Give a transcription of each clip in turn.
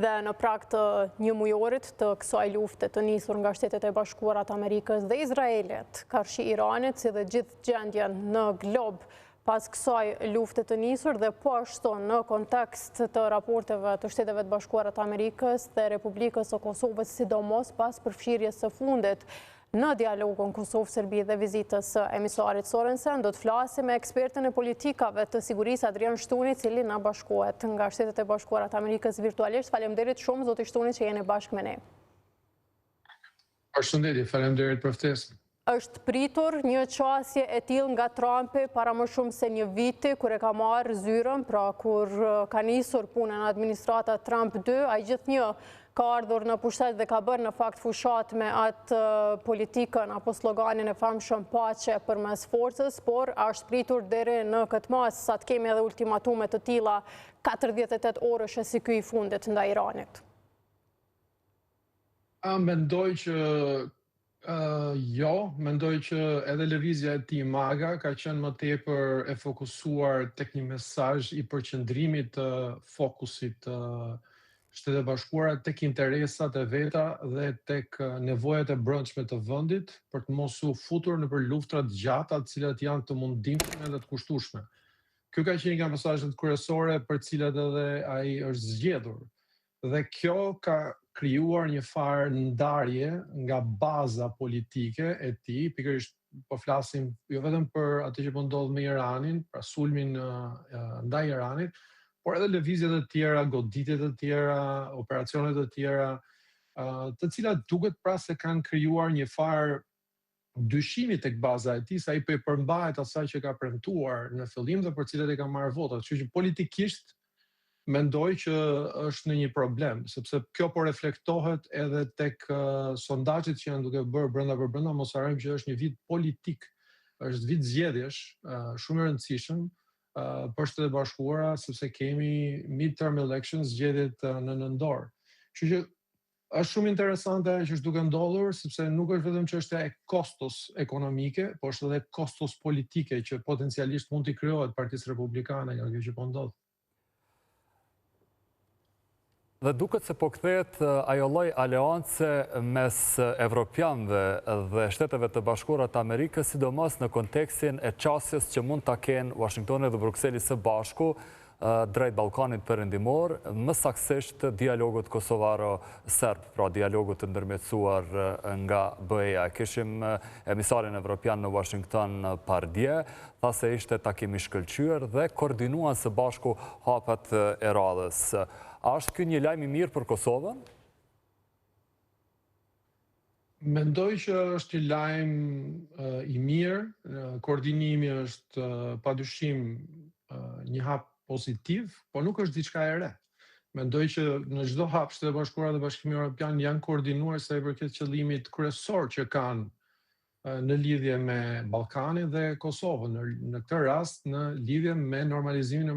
Dhe në prag të një mujorit të kësaj lufte të nisur nga Shtetet e Bashkuara të Amerikës dhe Izraelit, karshi Iranit, si dhe gjithë gjendjen në glob pas kësaj lufte të nisur dhe po ashtu në kontekst të raporteve të Shteteve të Bashkuara të Amerikës dhe Republikës së Kosovës, sidomos pas përfshirjes së fundit në dialogun Kosovë-Serbi dhe vizitës së emisarit Sorensen, do të flasim me ekspertin e politikave të sigurisë Adrian Shtuni, i cili na bashkohet nga Shtetet e Bashkuara të Amerikës virtualisht. Faleminderit shumë, zoti Shtuni, që jeni bashkë me ne. Përshëndetje, faleminderit për ftesën. Është pritur një qasje e tillë nga Trumpi para më shumë se një viti, kur e ka marrë zyrën, pra kur ka nisur punën administrata Trump 2, ai gjithnjë ka ardhur në pushtet dhe ka bërë në fakt fushatë me atë politikën apo sloganin e famshëm paqe përmes forcës, por a është pritur deri në këtë masë sa të kemi edhe ultimatume të tilla 48 orëshe si ky i fundit ndaj Iranit? A mendoj që jo, mendoj që edhe lëvizja e tij MAGA ka qenë më tepër e fokusuar tek një mesazh i përqendrimit të fokusit të Shteteve të Bashkuara tek interesat e veta dhe tek nevojat e brendshme të vendit për të mos u futur nëpër luftra të gjata të cilat janë të mundimshme dhe të kushtueshme. Ky ka qenë një nga mesazhet kryesore për të cilat edhe ai është zgjedhur. Dhe kjo ka krijuar një farë ndarje nga baza politike e tij, pikërisht po flasim jo vetëm për atë që po ndodh me Iranin, pra sulmin ndaj Iranit, por edhe lëvizje të tjera, goditje të tjera, operacione të tjera, të cilat duket pra se kanë krijuar një farë dyshimi tek baza e tij se ai po i përmbahet asaj që ka premtuar në fillim dhe për të cilat i ka marrë votat. Kështu që politikisht mendoj që është në një problem, sepse kjo po reflektohet edhe tek sondazhet që janë duke bërë brenda për brenda, mos harrojmë që është një vit politik, është vit zgjedhjesh, shumë i rëndësishëm për Shtetet e Bashkuara, sepse kemi midterm elections, zgjedhjet në nëntor. Kështu që Është shumë interesante ajo që është duke ndodhur, sepse nuk është vetëm çështja e kostos ekonomike, por është edhe kostos politike që potencialisht mund t'i krijohet Partisë Republikane nga kjo që po ndodh. Dhe duket se po kthehet ajo lloj aleance mes evropianëve dhe Shteteve të Bashkuara të Amerikës, sidomos në kontekstin e qasjes që mund ta kenë Uashingtoni dhe Brukseli së bashku drejt Ballkanit Perëndimor, më saktësisht dialogut kosovaro-serb, pra dialogut të ndërmjetësuar nga BE-ja. E kishim emisarin evropian në Uashington pardje, tha se ishte takim i shkëlqyer dhe koordinuan së bashku hapat e radhës. A është ky një lajm i mirë për Kosovën? Mendoj që është një lajm i mirë, koordinimi është padyshim një hap pozitiv, por nuk është diçka e re. Mendoj që në çdo hap Shtetet e Bashkuara dhe Bashkimi Evropian janë koordinuar sa i përket qëllimit kryesor që kanë në lidhje me Ballkanin dhe Kosovën, në, në këtë rast në lidhje me normalizimin e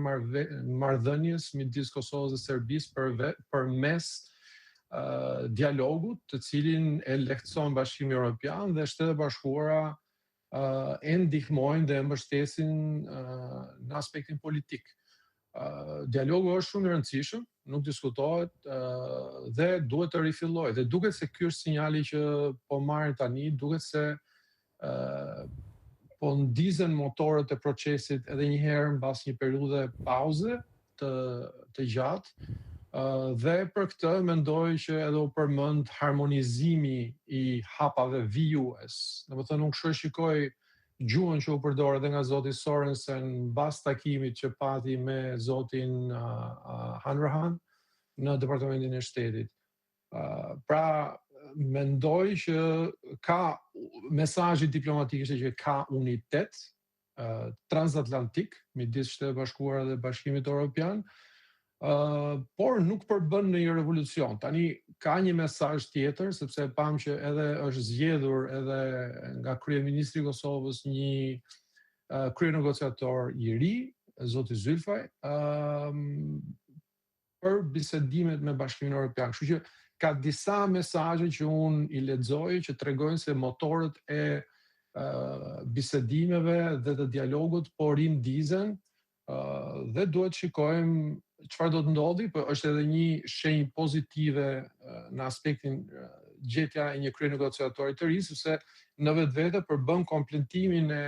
marrëdhënies midis Kosovës dhe Serbisë për përmes uh, dialogut, të cilin e lehtëson Bashkimi Evropian dhe Shtetet e Bashkuara uh, e ndihmojnë dhe e mbështesin uh, në aspektin politik. Dialogu është shumë i rëndësishëm, nuk diskutohet dhe duhet të rifillojë. Dhe duket se ky është sinjali që po marrin tani, duket se po ndizen motorët e procesit edhe një herë mbas një periudhe pauze të të gjatë. Dhe për këtë mendoj që edhe u përmend harmonizimi i hapave vijues. Domethënë unë kështu e shikoj gjuhën që u përdor edhe nga zoti Sorensen mbas takimit që pati me zotin Hanrahan në Departamentin e Shtetit. Pra, mendoj që ka mesazhi diplomatik ishte që ka unitet transatlantik midis Shteteve të Bashkuara dhe Bashkimit Evropian, por nuk përbën ndonjë revolucion. Tani ka një mesazh tjetër, sepse e pamë që edhe është zgjedhur edhe nga kryeministri i Kosovës një kryenegociator i ri, zoti Zylfaj, për bisedimet me Bashkimin Evropian. Kështu që ka disa mesazhe që unë i lexoj që tregojnë se motorët e bisedimeve dhe të dialogut po rindizen dhe duhet të shikojmë Çfarë do të ndodhi, po është edhe një shenjë pozitive në aspektin gjetja e një kryenegociatori të ri, sepse në vetvete përbën kompletimin e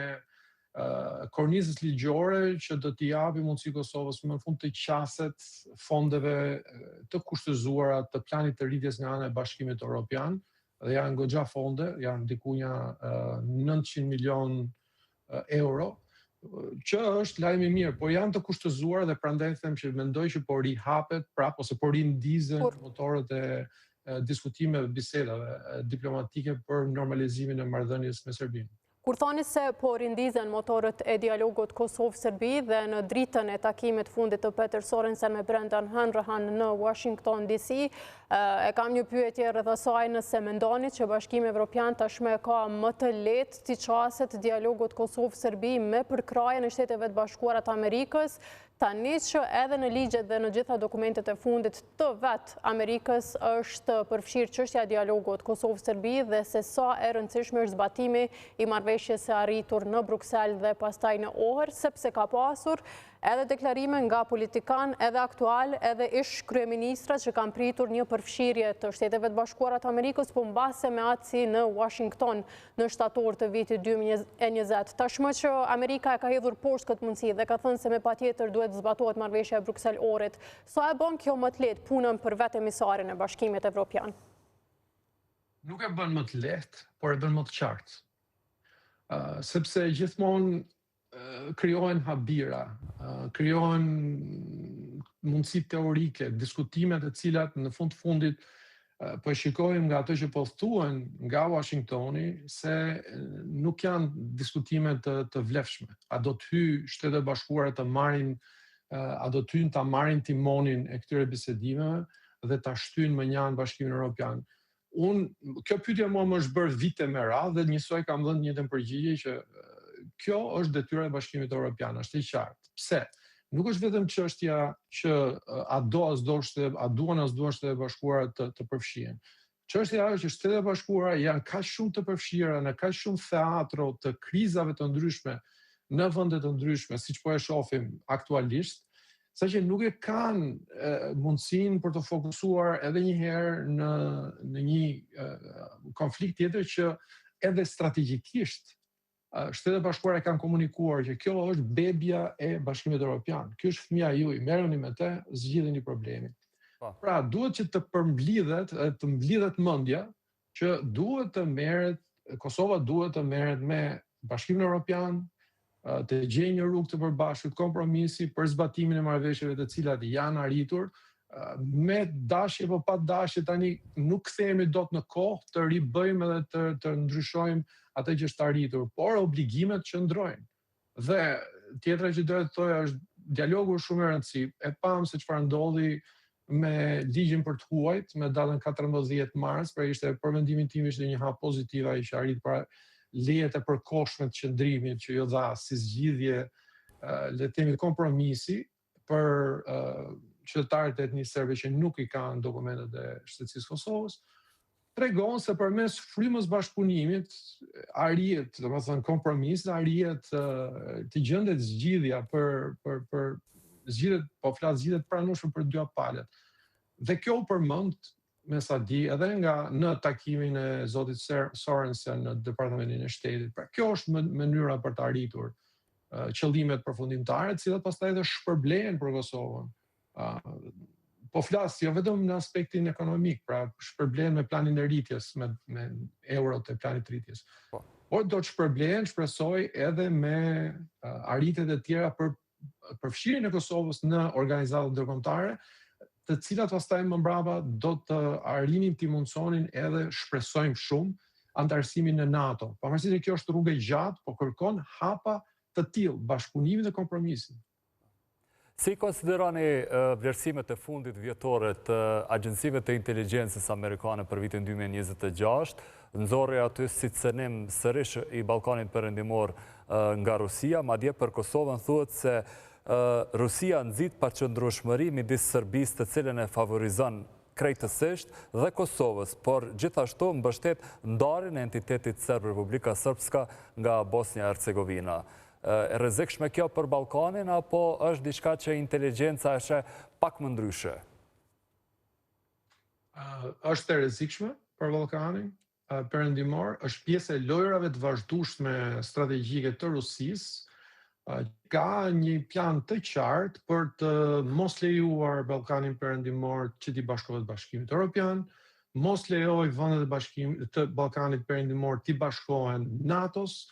kornizës ligjore që do t'i japi mundësi Kosovës më në fund të qaset fondeve të kushtëzuara të planit të rritjes nga ana e Bashkimit Evropian, dhe janë goxha fonde, janë diku nja 900 milion euro, që është lajm i mirë, por janë të kushtëzuar dhe prandaj them që mendoj që po rihapet prapë ose po rindizen motorët e diskutimeve, bisedave diplomatike për normalizimin e marrëdhënies me Serbinë. Kur thoni se po rindizen motorët e dialogut Kosovë-Serbi dhe në dritën e takimit fundit të Peter Sorensen me Brendan Hanrahan në Washington DC, e kam një pyetje rreth asaj nëse mendoni që Bashkimi Evropian tashmë e ka më të lehtë t'i qaset dialogut Kosovë-Serbi me përkrahjen e Shteteve të Bashkuara të Amerikës, Tani që edhe në ligjet dhe në gjitha dokumentet e fundit të vetë Amerikës është përfshirë çështja e dialogut Kosovë-Serbi dhe se sa e rëndësishme është zbatimi i marrëveshjes së arritur në Bruksel dhe pastaj në Ohër, sepse ka pasur edhe deklarime nga politikanë edhe aktualë edhe ish kryeministra që kanë pritur një përfshirje të Shteteve të Bashkuara të Amerikës, po mbase me atë si në Washington në shtator të vitit 2020. Tashmë që Amerika e ka hedhur poshtë këtë mundësi dhe ka thënë se me patjetër duhet të zbatohet marrëveshja e Bruksel-Ohrit, sa e bën kjo më të lehtë punën për vetë emisarin e Bashkimit Evropian? Nuk e bën më të lehtë, por e bën më të qartë. Sepse gjithmonë krijohen habira, krijohen mundësi teorike, diskutime të cilat në fund të fundit po e shikojmë nga ato që po thuhen nga Washingtoni se nuk janë diskutime të, të vlefshme. A do të hyjë Shtetet e Bashkuara të marrin a do të hyjnë ta marrin timonin e këtyre bisedimeve dhe ta shtyjnë mënjanë Bashkimin Evropian. Unë, kjo pyetje mua më është bërë vite me radhë dhe njësoj kam dhënë të njëjtën përgjigje që kjo është detyra e Bashkimit Evropian, është e qartë. Pse? Nuk është vetëm çështja që a do a s'do shtetet, a duan a s'duan Shtetet e Bashkuara të të përfshihen. Çështja është që Shtetet e Bashkuara janë kaq shumë të përfshira në kaq shumë teatro të krizave të ndryshme në vende të ndryshme, siç po e shohim aktualisht, saqë nuk e kanë mundësinë për të fokusuar edhe një herë në në një konflikt tjetër që edhe strategjikisht Shtetet e Bashkuara kanë komunikuar që kjo është bebja e Bashkimit Evropian. Ky është fëmija juaj, merruni me të, zgjidheni problemin. Po. Pra, duhet që të përmblidhet, të mblidhet mendja që duhet të merret Kosova duhet të merret me Bashkimin Evropian, të gjejë një rrugë të përbashkët kompromisi për zbatimin e marrëveshjeve të cilat janë arritur, me dashje apo pa dashje tani nuk kthehemi dot në kohë të ribëjmë edhe të të ndryshojmë atë që është arritur, por obligimet qëndrojnë. Dhe tjetra që doja të thoja është dialogu është shumë i rëndësi. E pamë se çfarë ndodhi me ligjin për të huajt me datën 14 mars, pra ishte për mendimin tim ishte një hap pozitiv ai që arrit pra lejet e përkohshme të qëndrimit që ju dha si zgjidhje le të themi kompromisi për qytetarët e etnisë serbe që nuk i kanë dokumentet e shtetësisë së Kosovës, tregon se përmes frymës bashkëpunimit arrihet, domethënë kompromis, arrihet të gjendet zgjidhja për për për zgjidhjet, po flas zgjidhje të pranueshme për dyja palët. Dhe kjo u përmend me sa di edhe nga në takimin e zotit Sorensen në Departamentin e Shtetit. Pra kjo është mënyra për të arritur qëllimet përfundimtare, të cilat pastaj edhe shpërblehen për Kosovën. Po flas jo vetëm në aspektin ekonomik, pra shpërblehen me planin e rritjes, me me eurot e planit të rritjes. Po. Por do të shpërblehen, shpresoj, edhe me arritjet e tjera për përfshirjen e Kosovës në organizatat ndërkombëtare, të cilat pastaj më mbrapa do të arrinin t'i mundësonin edhe shpresojmë shumë anëtarësimin në NATO. Pavarësisht se kjo është rrugë e gjatë, po kërkon hapa të tillë bashkëpunimi dhe kompromisi. Si konsideroni vlerësimet e fundit vjetore të agjencive të inteligjencës amerikane për vitin 2026? Nxorri aty si cënim sërish i Ballkanit Perëndimor nga Rusia, madje për Kosovën thuhet se Rusia nxit paqëndrueshmëri midis Serbisë të cilën e favorizon krejtësisht dhe Kosovës, por gjithashtu mbështet ndarjen e entitetit serb Republika Srpska nga Bosnja e Hercegovina. E rrezikshme kjo për Ballkanin apo është diçka që inteligjenca e sheh pak më ndryshe? Është e rrezikshme për Ballkanin Perëndimor, është pjesë e lojërave të vazhdueshme strategjike të Rusisë, ka një plan të qartë për të mos lejuar Ballkanin Perëndimor që t'i bashkohet Bashkimit Europian, mos lejojë vendet e Bashkimit të Ballkanit Perëndimor t'i bashkohen NATO-s,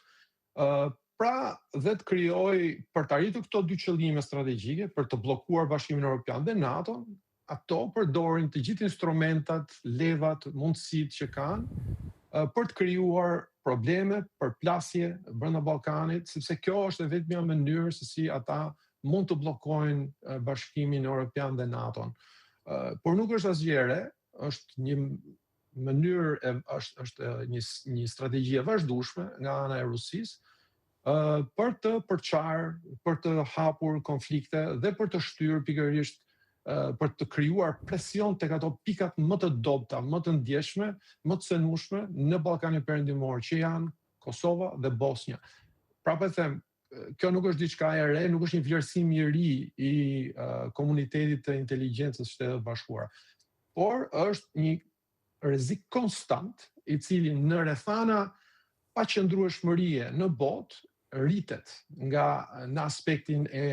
pra dhe të krijojë për të arritur këto dy qëllime strategjike, për të bllokuar Bashkimin Europian dhe NATO-n, ato përdorin të gjithë instrumentat, levat, mundësitë që kanë për të krijuar probleme, përplasje brenda Ballkanit, sepse kjo është e vetmja mënyrë se si ata mund të bllokojnë Bashkimin Europian dhe NATO-n. Por nuk është asgjë e re, është një mënyrë e është është një një strategji e vazhdueshme nga ana e Rusisë për të përçarë, për të hapur konflikte dhe për të shtyrë pikërisht për të krijuar presion tek ato pikat më të dobëta, më të ndjeshme, më të cenueshme në Ballkanin Perëndimor, që janë Kosova dhe Bosnja. Prapë e them, kjo nuk është diçka e re, nuk është një vlerësim i ri i komunitetit të inteligjencës së Shteteve të Bashkuara, por është një rrezik konstant i cili në rrethana paqëndrueshmërie në botë rritet nga në aspektin e,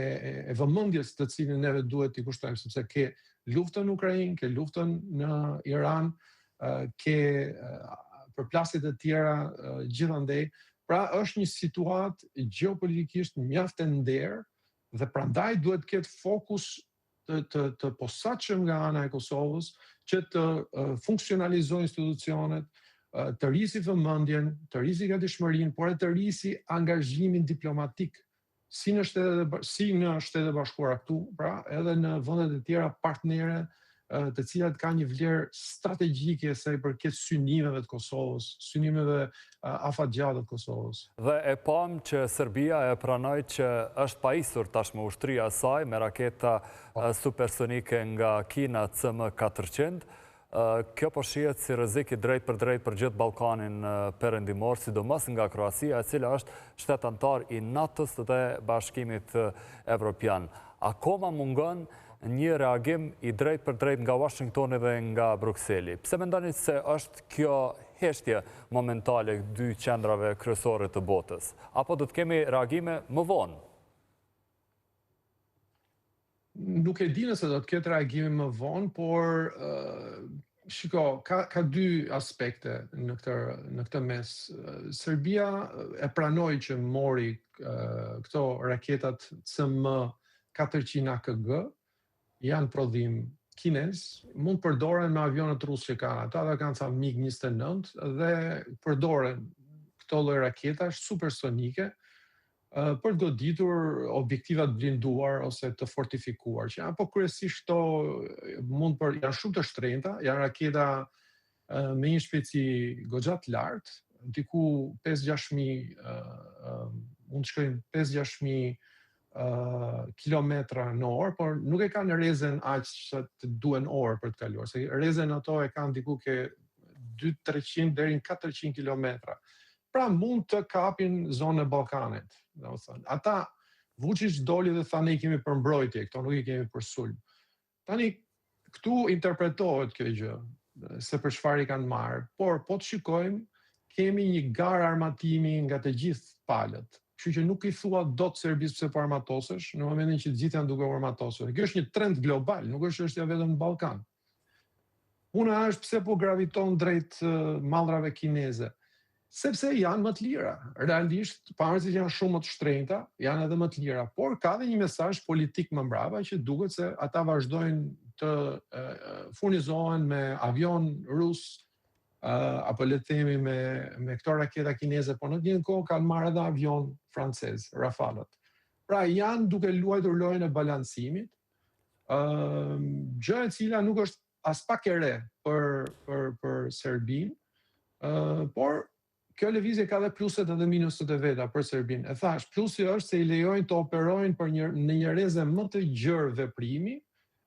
e vëmendjes të cilën neve duhet t'i kushtojmë, sepse ke luftën në Ukrainë, ke luftën në Iran, ke përplasje të tjera gjithandej. Pra është një situatë gjeopolitikisht mjaft e nderë dhe prandaj duhet të ketë fokus të të të posaçëm nga ana e Kosovës që të funksionalizojë institucionet, të rrisi vëmendjen, të rrisi gatishmërinë, por edhe të rrisi angazhimin diplomatik si në Shtetet e si në Shtetet e Bashkuara këtu, pra edhe në vendet e tjera partnere të cilat kanë një vlerë strategjike sa i përket synimeve të Kosovës, synimeve afatgjata të Kosovës. Dhe e pamë që Serbia e pranoi që është pajisur tashmë ushtria e saj me raketa supersonike nga Kina CM 400. Kjo po shihet si rrezik i drejtpërdrejtë për gjithë Ballkanin Perëndimor, sidomos nga Kroacia, e cila është shtet anëtar i NATO-s dhe Bashkimit Evropian. Akoma mungon një reagim i drejtpërdrejtë nga Washingtoni dhe nga Brukseli. Pse mendoni se është kjo heshtje momentale e dy qendrave kryesore të botës? Apo do të kemi reagime më vonë? Nuk e di nëse do të ketë reagime më vonë, por shiko, ka ka dy aspekte në këtë në këtë mes. Serbia e pranoi që mori këto raketat CM 400 AKG, janë prodhim kinez, mund të përdoren me avionët rusë që kanë ata, ata kanë ca MiG 29 dhe përdoren këto lloj raketash supersonike për të goditur objektiva të blinduar ose të fortifikuar, që janë po kryesisht këto mund për janë shumë të shtrenjta, janë raketa me një shpejtësi goxha të lartë, diku 5-6 mijë mund të shkojnë 5-6 mijë kilometra në orë, por nuk e kanë rezen aq sa të duhen orë për të kaluar, se rezen ato e kanë diku ke 2-300 deri në 400 kilometra. Pra mund të kapin zonën e Ballkanit, domethënë. Ata Vučić doli dhe tha ne i kemi për mbrojtje, këto nuk i kemi për sulm. Tani këtu interpretohet kjo gjë se për çfarë i kanë marrë, por po të shikojmë kemi një garë armatimi nga të gjithë palët. Kështu që nuk i thua dot Serbisë pse po armatosesh në momentin që të gjithë janë duke u armatosur. Kjo është një trend global, nuk është çështja vetëm në Ballkan. Puna është pse po graviton drejt mallrave kineze. Sepse janë më të lira. Realisht, pavarësisht që janë shumë më të shtrenjta, janë edhe më të lira, por ka dhe një mesazh politik më mbrapa që duket se ata vazhdojnë të furnizohen me avion rus apo le të themi me me këto raketa kineze, por në të njëjtën kohë kanë marrë edhe avion francez, Rafalët. Pra janë duke luajtur lojën e balancimit, gjë e cila nuk është aspak e re për për për Serbinë, ë por kjo lëvizje ka dhe pluset edhe minuset e veta për Serbinë. E thash, plusi është se i lejojnë të operojnë për një në një rreze më të gjerë veprimi,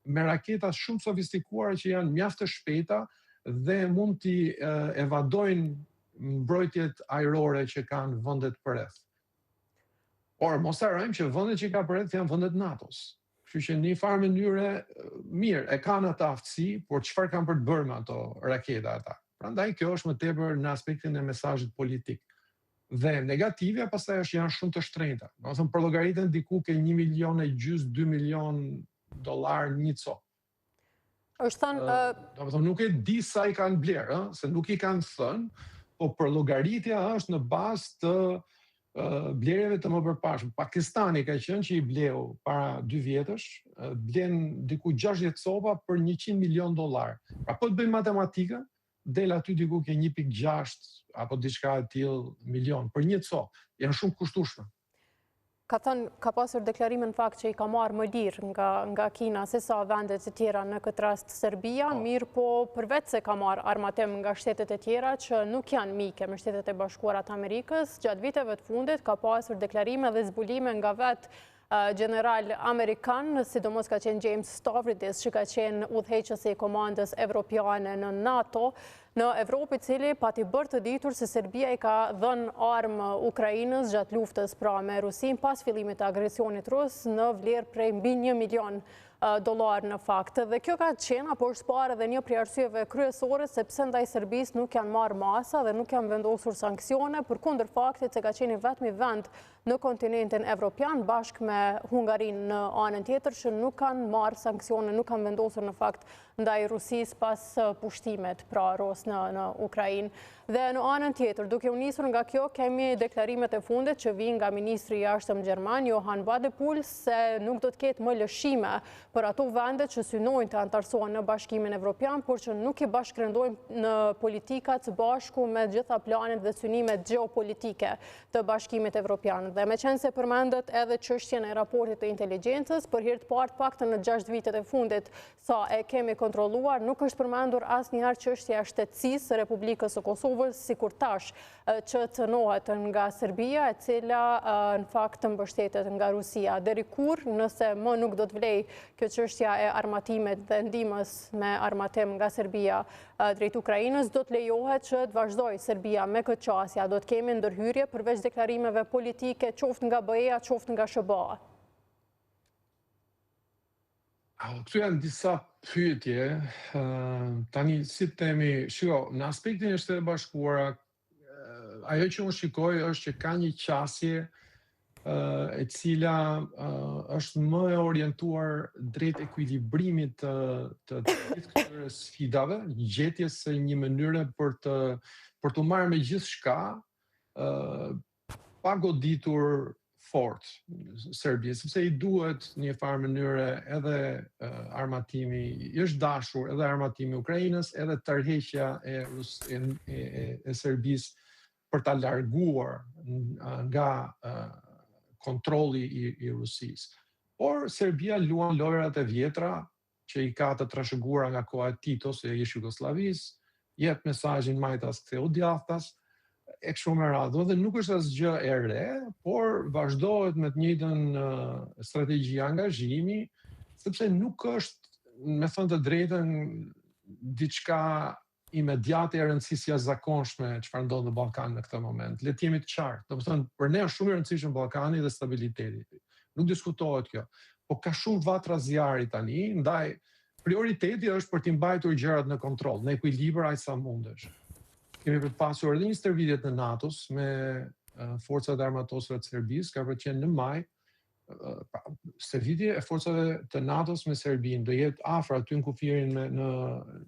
me raketa shumë sofistikuara që janë mjaft të shpejta dhe mund t'i evadojnë mbrojtjet ajrore që kanë vendet përreth. Por mos harrojmë që vendet që i ka përreth janë vendet NATO-s. Kështu që në një farë mënyre, mirë, e kanë atë aftësi, por çfarë kanë për të bërë me ato raketa ata? Prandaj kjo është më tepër në aspektin e mesazhit politik. Dhe negativja pastaj është janë shumë të shtrenjta. Domethënë përllogariten diku ke 1 milion e gjys, 2 milion dollar një copë. Është thënë... Domethënë nuk e di sa i kanë blerë, ë, se nuk i kanë thënë, po përllogaritja është në bazë të blerjeve të mëpërparshme. Pakistani ka qenë që i bleu para dy vjetësh, blen diku 60 copa për 100 milion dollar. Pra po të bëjmë matematikën, del aty diku ke 1.6 apo diçka e tillë milion për një copë. Janë shumë kushtueshme. Ka thënë, ka pasur deklarime në fakt që i ka marrë më lirë nga, nga Kina se sa vendet e tjera në këtë rast Serbia, po. mirëpo përveç se ka marrë armatim nga shtetet e tjera që nuk janë mike me shtetet e bashkuara të Amerikës, gjatë viteve të fundit ka pasur deklarime dhe zbulime nga vetë gjeneral amerikan, sidomos ka qenë James Stavridis, që ka qenë udhëheqësi i komandës evropiane në NATO, në Evropë i cili pati bërë të ditur se Serbia i ka dhënë armë Ukrainës gjatë luftës pra me Rusinë pas fillimit të agresionit rus në vlerë prej mbi 1 milion dollar në fakt. Dhe kjo ka qenë apo është parë edhe një prej arsyeve kryesore se pse ndaj Serbisë nuk janë marrë masa dhe nuk janë vendosur sanksione përkundër faktit se ka qenë i vetmi vend në kontinentin evropian bashkë me Hungarinë në anën tjetër që nuk kanë marrë sanksione, nuk kanë vendosur në fakt ndaj Rusisë pas pushtimit, pra rus në, në Ukrainë. Dhe në anën tjetër, duke u nisur nga kjo, kemi deklarimet e fundit që vijnë nga ministri i jashtëm gjerman, Johann Wadephul, se nuk do të ketë më lëshime për ato vende që synojnë të anëtarësohen në Bashkimin Evropian, por që nuk i bashkërendojnë në politikat së bashku me gjitha planet dhe synimet gjeopolitike të Bashkimit Evropian. Dhe meqenëse përmendët edhe çështjen e raportit të inteligjencës, për herë të parë të paktën në 6 vitet e fundit sa e kemi kontrolluar, nuk është përmendur asnjëherë çështja e shtetësisë së Republikës së Kosovës, sikur tash që cënohet nga Serbia, e cila në fakt mbështetet nga Rusia. Deri kur, nëse më nuk do të vlejë kjo çështja e armatimit dhe ndihmës me armatim nga Serbia drejt Ukrainës, do të lejohet që të vazhdojë Serbia me këtë qasje, a do të kemi ndërhyrje përveç deklarimeve politike, qoftë nga BE-ja, qoftë nga SHBA? Këtu janë disa pyetje, tani si të themi, shiko, në aspektin e Shteteve të Bashkuara, ajo që unë shikoj është që ka një qasje e cila është më e orientuar drejt ekuilibrimit të të gjithë këtyre sfidave, gjetjes së një mënyre për të për t'u marrë me gjithçka, pa goditur fort Serbinë, sepse i duhet në një farë mënyre edhe armatimi, i është dashur edhe armatimi i Ukrainës, edhe tërheqja e Rus e, e, e Serbisë për ta larguar nga kontrolli i, i Rusisë. Por Serbia luan lojrat e vjetra që i ka të trashëguara nga koha e Titos e ish Jugosllavisë, jep mesazhin majtas ktheu djathtas, e kështu me radhë. Dhe nuk është asgjë e re, por vazhdohet me të njëjtën strategji angazhimi, sepse nuk është, me thënë të drejtën, diçka imediate e rëndësisë jashtëzakonshme çfarë ndodh në Ballkan në këtë moment. Le të jemi të qartë. Domethënë, për ne është shumë i rëndësishëm Ballkani dhe stabiliteti. Nuk diskutohet kjo. Po ka shumë vatra zjarri tani, ndaj prioriteti është për t'i mbajtur gjërat në kontroll, në ekuilibër aq sa mundesh. Kemi për të pasur edhe një stërvitje të NATO-s me forcat e armatosura të Serbisë, ka për të qenë në maj, pra, stërvitje e forcave të NATO-s me Serbinë do jetë afër aty në kufirin me në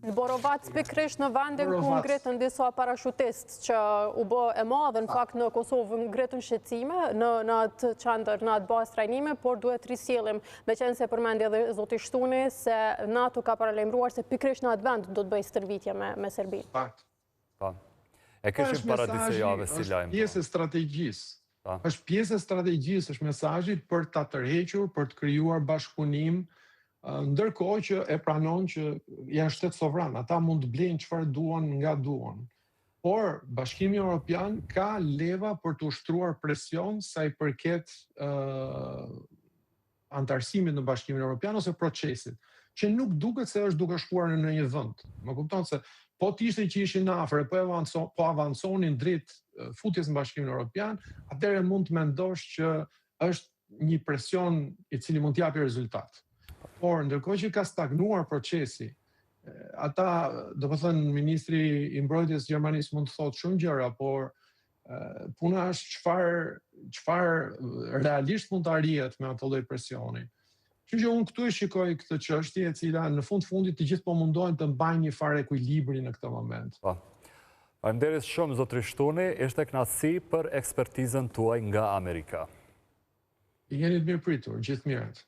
Në Borovac pikërisht në vendin ku ngritën disa parashutistë që u bë e madhe në fakt në Kosovë ngritën shqetësime në në atë qendër, në atë bazë trajnimi, por duhet të risjellim, meqenëse përmendi edhe zoti Shtuni se NATO ka paralajmëruar se pikërisht në atë vend do të bëjë stërvitje me me Serbinë. Fakt. Po. E kishim para disa javësh si lajm. Është pjesë e strategjisë. Po. Është pjesë e strategjisë, është mesazhi për ta tërhequr, për të krijuar bashkëpunim, ndërkohë që e pranon që janë shtet sovran, ata mund të blejnë çfarë duan nga duan. Por Bashkimi Evropian ka leva për të ushtruar presion sa i përket anëtarësimit në Bashkimin Evropian ose procesit, që nuk duket se është duke shkuar në ndonjë vend. Më kupton se po të ishte që ishin afër e po avanco, po avanconin drejt futjes në Bashkimin Evropian, atëherë mund të mendosh që Është një presion i cili mund të japi rezultat. Por ndërkohë që ka stagnuar procesi, ata, domethënë, ministri i mbrojtjes së Gjermanisë mund të thotë shumë gjëra, por puna është çfarë çfarë realisht mund të arrihet me ato lloj presioni. Kështu që unë këtu e shikoj këtë çështje e cila në fund fundit të gjithë po mundohen të mbajnë një farë ekuilibri në këtë moment. Po. Faleminderit shumë zotri Shtuni, ishte kënaqësi për ekspertizën tuaj nga Amerika. Jeni të mirëpritur, gjithë mirat.